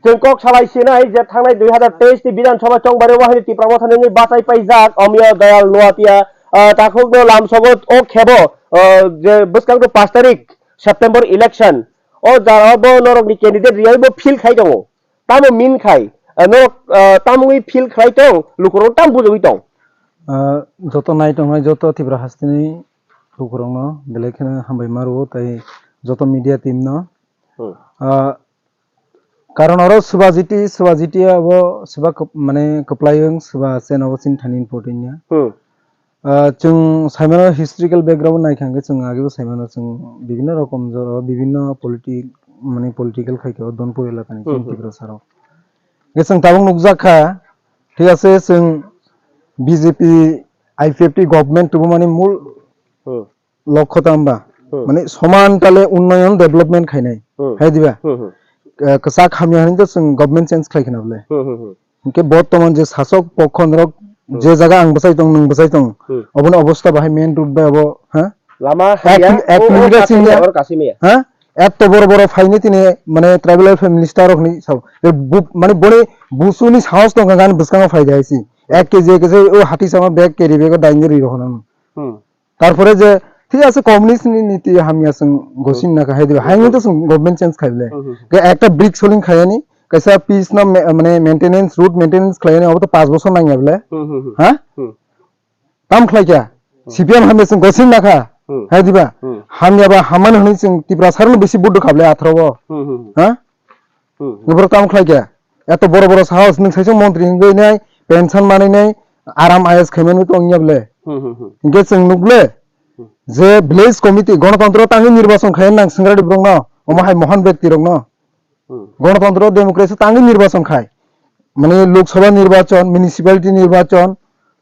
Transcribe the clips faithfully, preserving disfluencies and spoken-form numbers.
Chwng kok salai sinai je thangnai dui hazar teis ni Bidhan Sabha chongbari o haino Tipra Motha ni wngwi bachai paijak Amiya Dayal Noatia, ah, takhukno lamsogo o khebo, ah, je bwskang to pash tarik September election, o jara bo norokni candidate riyai bo feel khai tongo. Tamo min khai, ah, norok, ah, tamungwi feel khlai tong, lukurok tam bujogwi tong. Ah, joto nai tongnai joto Tipra hasteni lukurokno belai kheno hambai ma rwo, tei joto media team no. Hmm. Ah, karon oro Subhajiti, Subhajiti abo swba kwp-, mane kwplai wng, swba cheno bo chini thani important ya. Hmm. Ah, chwng saimano historical background naikha hwnkhe chwng agebo saimano chwng bibinno rokom jora bibinno politic, mane political khaikhe o Donpur elakani Hmm, chini hmm. Tiprasarok. Hwnkhe chwng tabuk nukjak kha, thik ase, chwng B J P, I P F T government tubumani mul Hmm. Lokho tamba, Hmm. mane soman tale unnoyon development khainai, Hmm. hai diba? Hmm, hmm. Eh, kwchak hamya hinwi to chwng government change khlai khna bole. Hmm, hmm, hmm. Hwnkhe bortoman je sasok pokho norok Hmm. je jaga ang bwsai tong, nwng bwsai tong, Hmm. obono obosta bahai main road bai abo, ha? Lama Ek hamya, kil-, ek o, o kilometer kasimya, singya. Oro kasimya. Ha? Etto boro boro phaini tini, mane tribal welfare minister rok hinwi sao. E bu-, mane boni busuni sahos tongkha gani bwskango phaidi hai si. Ek K G, ek K G, o hati sama bag carry bag o daini ri rok hono. Hmm. Tarpore je, thik ase, communist ni niti hamya chwng gosing Hmm. naka hai diba. Haino to chwng government change khai bole. Hmm, hmm, hmm. Ke ekta brick soling khayani, kaisa piece no ma-, mane maintenance, road maintenance khlayani, obo to panch bochor nangya bole. Hmm, hmm, hmm. Ha? Hmm. Tam khlai kya? Hmm. C P M hamya chwng gosing naka. Hmm. Hai diba? Hmm. Hamya ba hamani hwnwi chwng Tiprasa rokno bisi vote rwkha bole atharo bo. Hmm, hmm, hmm. Ha? Hmm. Nokphuru tamo khlai kha? Eto boro boro sahos, nwng saisa montri wngwi nai, pension manwi nai, aram I A S khaimani tongya bole. Hmm, hmm, hmm. Hinkhe chwng nukle, Hmm. je village committee, gonotontro tangwi nirbachon khai nang swngradi borokno, omo hai mohan byakti rokno. Hmm. Gonotontro, democracy tangwi nirbachon khai. Mane Lok Sabha nirbachon, municipality nirbachon,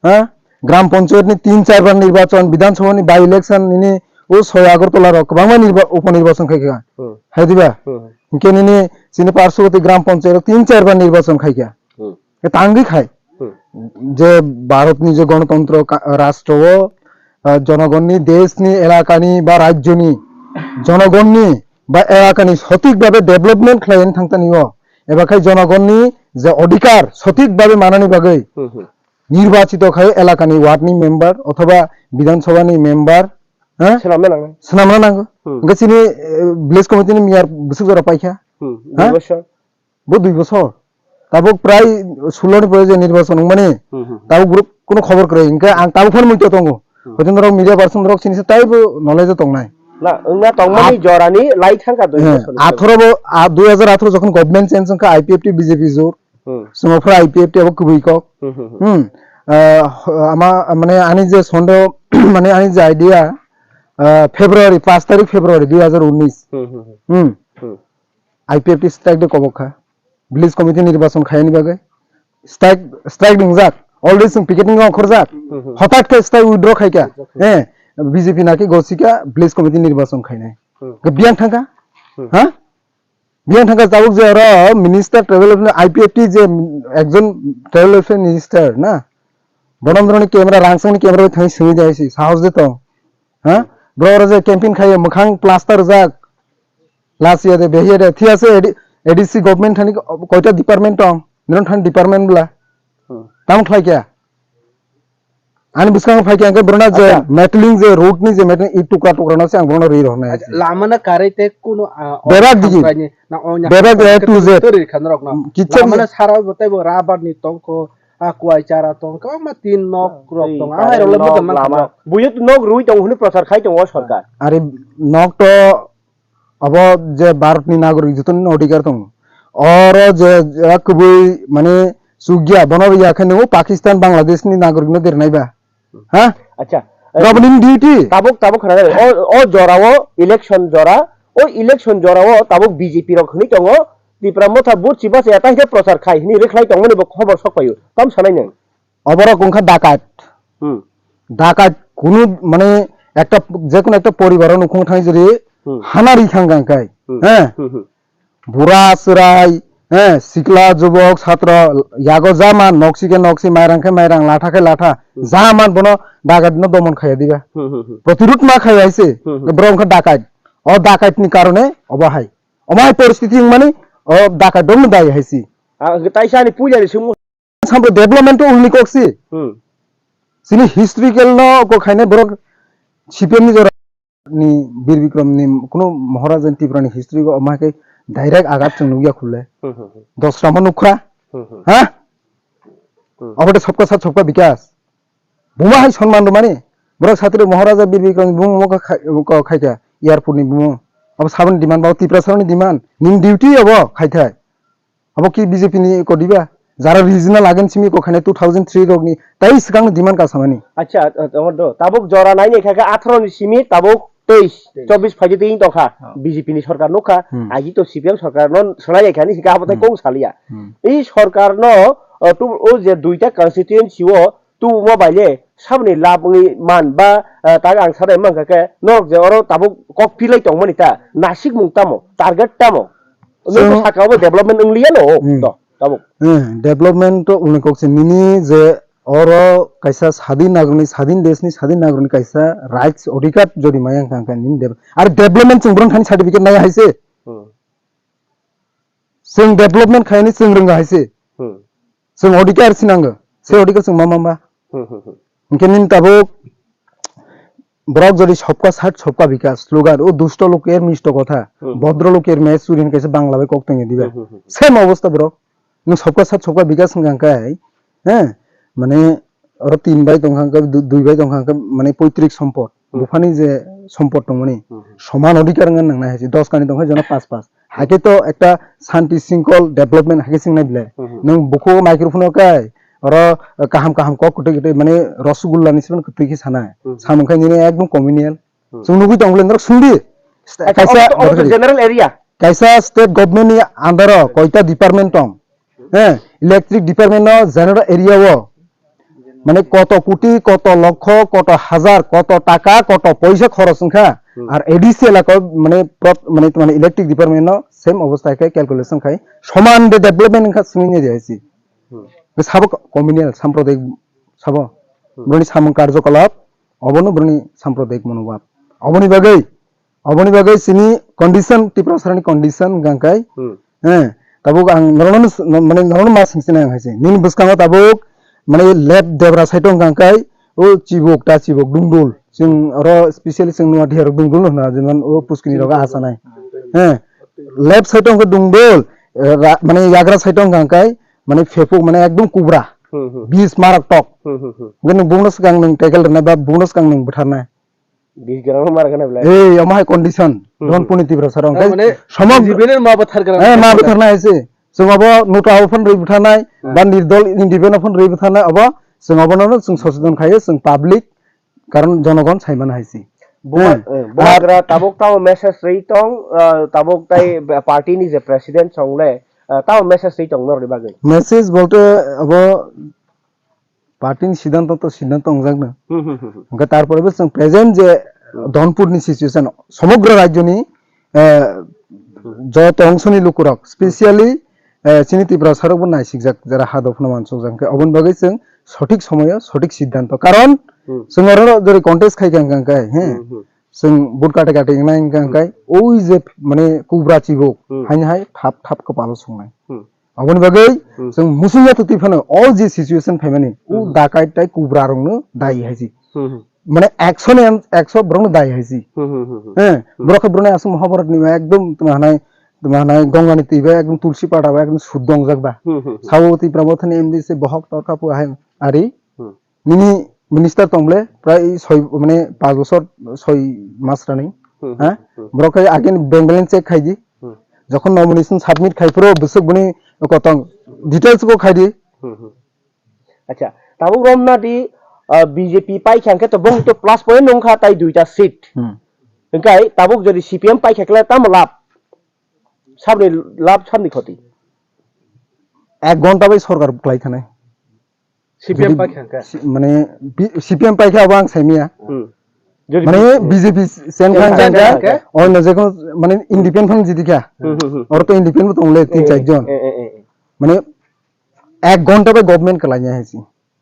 ha? Gram Panchayat ni tin char bar nirbachon, Bidhan Sabha ni by election nini o soi Agartala rok kwbangma nirba-, upo nirbachon khai kha. Hmm. Hai diba? Hmm. Hinkhe nini chini parshowoti Gram Panchayat rok tin char bar nirbachon khai kha. Hmm. Khe tangwi khai. Hmm. Je Bharat ni je gonotontro ka-, rastro o, ah, jonogonni, desh ni, elaka ni ba rajyo ni, jonogonni ba elaka ni sothik bhabe development khlai thang tani o. Eba khai jonogonni je odhikar sothik bhabe manani bagwi Hmm, hmm. nirbachito khai elakani ward ni member othoba Bidhan Sabha ni member, ha? Swnamna nangnai. Swnamna nango. Hmm. Hwnkhe chini, eh, village committee ni mayor bwswk jora paikha. Hmm. Ha? Dui bosor. Bo dui bosor. Tabuk prai sullo ni pore je nirbachon wngmani. Hmm, hmm. Tabuk borok kuno khobor kwrwi. Hwnkhe ang tabuk phano muitu tongo. Hmm. Hoito norok media person rok chini se taibo knowledge o tongnai. Na, wngna tongmani At-, jorani lai thangkha dui eh, bosor ni atharo bo, a, dui hajar atharo jokhon government change wngkha I P F T B J P jor. Hmm. Chwng phra I P F T abo kwbwi kok. Hmm, hmm, hmm. Hmm. Ah, ho-, ama, mane ani je sondo, mane ani je idea, ah, February, paanch tarik February dui hajar unis. Hmm, hmm, hmm. Hmm. Hmm. I P F T strike de kobok kha. Village committee nirbachon khayani bagwi. Strike, strike wngjak. Already chwng picketing ongkhorjak. Hmm, hmm. Hotat khe strike withdraw khai kha. Withdraw khai. Eh, B J P naki gosika village committee nirbachon khainai. Hmm. Biyang thangkha? Hmm. Ha? Biyang thangkha tabuk je oro minister tribal welfare I P F T je ekjon tribal welfare minister na. Bono boroni camera, rangsangni camera bai thangwi simi de aisi, sahos de tong. Ha? Bro oro je campaign khayo, mwkhang plaster jak. Last year de, behiya de, thik ase, A D, A D C government thani koita department tong? Nino thani department bla. Hmm. Tamo khlai kya? Ani bwskango phai khe ang khe borona je Acha. Metling je road ni je metling i tukra tukra no se ang borona rwi rw nai. Acha, lama na karwi te kuno, ah, Bebak digi. Hamkrai ni, na onya Bebak hamkrai A to Z. Twi rikha norok no. Kicha Lama ni na sara bo tei bo rubber ni tongkho, ah, kuai chara tongkho, ma tin nok rok Ei, tong. Ah, hai rok le nok motom lama. Nok. Buyo nok rwi tong hwnwi prochar khai tongo o sorkar. Ari nok to Abo je Bharat ni nagorik joto ni odhikar tongo. Oro je, je kwbwi mane chukya, bono ya khe nw Pakistan, Bangladesh ni nagorik no dernai ba. Ha? Acha. Governing duty. Tabuk, tabuk khana jani. O, o jora o election jora, o election jora o tabuk B J P rok hwnwi tongo. Tipra Motha vote si bachaya tai khe prochar khai hwnwi rwkhlai tongmani bo khobor sok paio. Tam sanai nang. Oborok wngkha dakat. Hmm. Dakat kunu mane ekta, jekunu ekta poribaro nukhung thang jodi Hmm. Hana ri thang kang kai. Hmm. He. Hmm, hmm. Bura chwrai, he, sikla jubok satro yago jama noksi khe noksi mairang khe mairang latha khe latha Hmm. Jama bono dakat no domon khaya diba. Hmm, hmm, hmm. Protirud ma khaya ise. Hmm, hmm. Borok wngkha dakat. O dakat ni karone obo hai. Omo hai poristiti wngmani O daka dong dai hai si. Ah, tai sani puja ni sumu. Sample development to ulni kok si. Hmm. Sini historical no ko khaine borok C P M ni jora ni Bir Bikram ni kuno Maharaja ni Tripura ni history go ma ke direct agat chung nugya khule. Hmm, hmm, hmm. Dosra ma nukha. Hmm, hmm. Ha? Hmm. Obote sabka sath sabka bikas. Buma hai sonman rwmani. Borok satri Maharaja Bir Bikram buma mo kha-, ko khaikha airport ni buma. Abo saboni demand ba Tripura saboni demand. Nin duty abo khaithai. Abo ki B J P ni ko diba? Jara regional agen simi ko khane two thousand three rok ni tai swkang ni demand ka samani. Acha, ah, tongor do. Tabuk jora nai ni kha kha atharo ni simi tabuk teis, teis. Chobbish phaidi tin tongkha. Oh. B J P ni sorkar nukha. Hmm. Agi to C P M sorkar no sanai kha ni hika abo tai Hmm. kong salia. Hmm. I sorkar no, ah, tu o je duita constituency o tu mo baile sabni lab wngwi man ba, ah, tak ang sanai mankha khe norok je oro tabuk kok pilai tongmani ta nasik mung tamo target tamo. Nokha Chwng- saka obo development wngliya no Hmm. to tabuk. Hmm, development to uni kok se nini je oro kaisa sadin nagroni, sadin desni, sadin nagroni kaisa rights odhikar jodi maya wngkha khe nini dev-, ar development chwng borok thani certificate naya hai se. Hmm. Chwng development khaini chwng rwngha hai se. Hmm. Chwng odhikar si nango. Se Hmm. Odhikar chwng ma ma ma. Hmm, hmm, hmm. Hwnkhe nini tabuk borok jodi sabka sath sabka bikas slogan, o dusto loker misto kotha, Hmm. bodro loker me surin kaisa Bangla bai kok tongya diba. Hmm, hmm, hmm. Same obostha borok. Nwng sabka sath sabka bikas hwnkha khe, he, mane oro tin bai tongkha khe, du-, dui bai tongkha khe, mane poitrik sompot. Hmm. Buphani je sompot tongmani, Hmm. soman odhikar wngna nangnai hai se, dos kani tongkha jono pas pas. Haikhe to ekta shanti singkol development haikhe swngnai belai. Hmm. Nwng bukhuk microphone o kai, oro kaham kaham kok kwtwi kwtwi mane rosgulla ni simi kwtwi khe sanai. Hmm. Samung khai nini ekdom communal. Hmm. Chwng nugwi tong bole norok sungdi. Acha, kaisa obo to, obo to general area. Kaisa state government ni under o koita department tong. He, electric department no general area o. Mane koto koti, koto lokho, koto hazar, koto taka, koto poisa khoros wngkha. Hmm. Ar A D C elaka o mane prot-, mane, mane electric department no same obostha khe calculation khai. Soman de development wngkha simi ni de hai si. Hmm. Sabo communal, sampradayik sabo. Hmm. Boroni samung karjokolap, obono boroni sampradayik monobhab. Oboni bagwi Oboni bagwi chini condition, Tiprasarani condition hwnkha khe, Hmm. eh, tabuk ang norokno s-, no-, mane norokno ma swngsinai ang hai se. Nini bwskango tabuk, mane left debra side o hwnkha khe, o chibuk, ta chibuk, dungdul. Chwng oro specially chwng Noathai rok dungdul hwna, jemon o puskini rok asanai. Eh, left side o hwnkha dungdul, eh, ra-, mane yagra side o hwnkha khe, mane phepuk, mane ekdom kubra. Hmm, hmm. Bis marok tok. Hmm, hmm, hmm. Hwnkhe nwng bumno swkang nwng tackle rwnai ba bumno swkang nwng bwtharnai. Bish gram mar gana belai. Ei, omo hai condition. Hmm. Don puni Tiprasa rong. Mane, somok B J P ni ma bathar gram. Eh, ma bathar na hai se. Chwng abo nota o phone rwi bwtharnai, Hmm. ba nirdol independent o phone rwi bwtharnai, abo chwng abono chwng soseton khayo, chwng public, karon jonogon saimano hai se. Buma-, Hmm. eh, bumagra tabuk tamo message rwi tong, ah, tabuk tai party ni je president songle, ah, tamo message rwi tong norni bagwi. Message bolte abo Party ni siddhanto to siddhanto wngjak no. Hmm, hmm, hmm, hmm. Hwnkhe tarpore bo chwng present je Hmm. Dhonpur ni situation, somogro rajyo ni, eh, Hmm. joto ongso ni lukurok, specially, eh, chini Tiprasa rok bo naisikjak, jara ha dophano mansukjak. Hwnkhe oboni bagwi chwng sothik somoyo sothik siddhanto. Karon Hmm. chwng oro jori contest khai kha hwnkhe, he, Hmm, hmm. chwng vote kate kate wngnai hwnkhe, Hmm. oi je mane kubra chibuk, Hmm. haini hai thap thap kwpalo sungnai. Hmm. Aboni bagwi Hmm. chwng musung ya twtwi phano all je situation phaimani, o Hmm. dakai tai kubra rokno dai hai si. Hmm. Mane ekso ni ekso borokno dai hai si. Hmm, hmm, hmm, hmm. He, Hmm. borok khe borokni aswk Mahabharat ni ekdom tma hanai, tma hanai Ganga ni twi bai ekdom tulsi pata bai ekdom suddo wngjak ba. Hmm, hmm, hmm. Sabo Tipra Motha ni M D C bohok torkha pu hai ari. Hmm. Nini minister tong bole prai soi, mane, panch bochor soi mas rani. Hmm, Ha? hmm, hmm. Borok khai again bank balance check khai di. Hmm. Jokhon nomination submit khai phuru bwswk bini kotong details bo khai di. Hmm, hmm. Acha, tabuk romna di, ah, B J P pai kha hwnkhe to bong to plus point nung kha tai duita seat. Hmm. Hwnkhe tabuk jodi C P M pai kha kle tamo lab? Sabni lab sabni khoti. Ek ghonta bai sorkar buklai khanai. C P M Jodi pai kha hwnkhe? Si-, mane, bi-, C P M pai kha abo ang saimaya. Hmm. Jodi Mane bi-, B J P sen Sen khan khan jang khan kha, kha. Ono je kono, mane, independent phan jidi kha. Hmm, hmm, hmm. Oro to independent bo tongle tin Eh, char jon. eh, eh, eh, eh. Mane, ek ghonta bai government kalai ya hai si.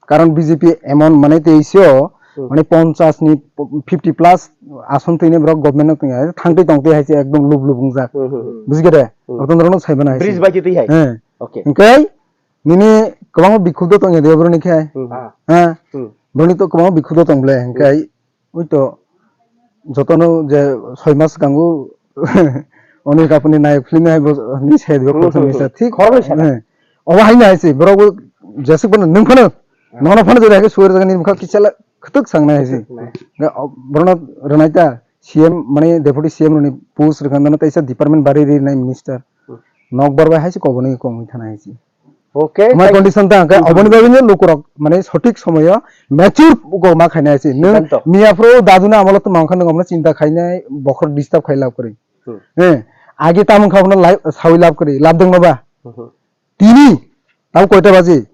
Karon B J P emon mane teisio Hmm. Mane ponchas ni fifty plus ason twi ni borok government no tongya. Thang twi tong twi hai se ekdom lub lub wngjak. Hmm, hmm, hmm. Bujikha de? Hmm. Abotong rok no sai mano hai se. Bridge bai twi hai? Eh. Okay. Hingke nini kwbangma bikhuk do tongya de boroni khe. Hmm. Ah. Ha? Hmm. Boroni to kwbangma bikhuk do tong ble. Hingke ui to jotono je soi mas kango oni kapuni nai film hai bo ni se dibo Hmm, kothom hmm, ni sa hmm. Thik. Khoroknwi sana. Eh. Obo hai nai se borok bo jesuk bono nung phano. Hmm. Nono phano jodi hai suwer jaga ni mukha kichela khutuk sang nai se. Khutuk nai. Ga, o, borno rwnai ta C M mane deputy C M roni post rwkha nono teisa department bari ri nai minister. Hmm. Nok bar bai hai se koboni kongwi thana hai se. Okay, Omo thank you. Condition ta hwnkhe Hmm. oboni bagwi no lukurok mane sothik somoyo mature kok ma khainai se. Nwng Siddhanto. Miya phuru dadu na amolo tongma wngkha nwng omono chinta khainai bokhorok disturb khai lab kwrwi. Hmm. Eh, agi tamo wngkha bono lai sawi lab kwrwi, lab dwngno ba? Hmm. Tini, tamo koita baji?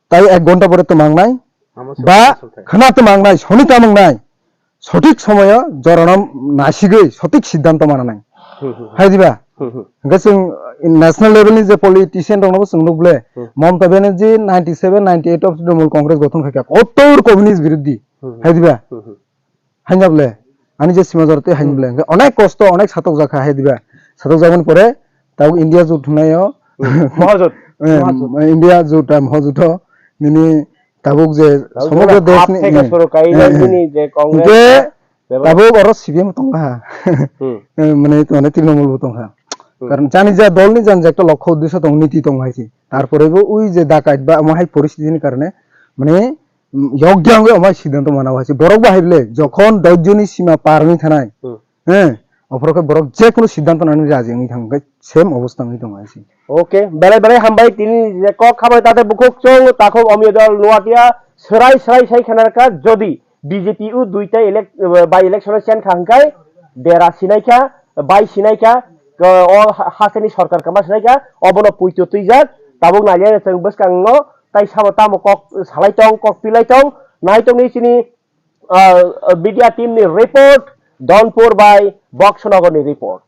Tai ek ghonta pore tongma wngnai? Amo se Ba sultai. Khwna tongma wngnai, soni tamo wngnai? Sothik somoyo jorano nasigwi sothik siddhanto mananai. Hmm, hmm, hmm. Hai diba? Hmm, hmm. Hwnkhe chwng national level ni je politician rokno bo chwng nuk ble, Hmm. Mamata Banerjee ninety seven ninety eight of Trinamool Congress gothon khaikha, kottor communist biruddhi. Hmm, hmm. Hai diba? Hmm, hmm. Haino ble, ani je sima jora tei haino Hmm. ble, hwnkhe onek kosto, onek satok jakha, hai diba? Satok jakmani pore, tabuk India jut hwnaio, Hmm. Mohajut. Eh, Mohajut. India jut, ah, Mohajut o, nini tabuk je Tabuk somogro jora desh hap ni, theka eh, soro kai eh, eh. Nini je Congress Hwnkhe bebak- tabuk oro C P M tongkha. Hmm. Eh, mane, mane Trinamool bo tongkha. Hmm. Karon jani ja dol ni jani ja ekta lokho uddesho tong, niti tong hai se. Tarpore bo ui je dakait ba omo hai poristiti ni karone mane, mm, yokya wngwi omo hai siddhanto mana hai se. Borok bo hai bole jokhon dosh joni sima par wngwi thanai. Hmm. Eh, ophoro khe borok je kunu siddhanto nani raji wngwi thang khe same obostha wngwi tongo hai se. Okay, belai belai hambai tini je kok khabai tate bukhuk chwng takhuk Omiyodol Nuatia serai serai sai khana kha jodi B J P o duita elec-, by election o chen kha hwnkhe dera sinai kha, bai sinai kha, o ha-, hasteni sorkar kwma sinai kha, obono puito twijak, tabuk naiya chwng bwskango tai sabo tamo kok salai tong, kok pilai tong, nai tongni chini, ah, media team ni report, Donpur bai Boxnogor ni report.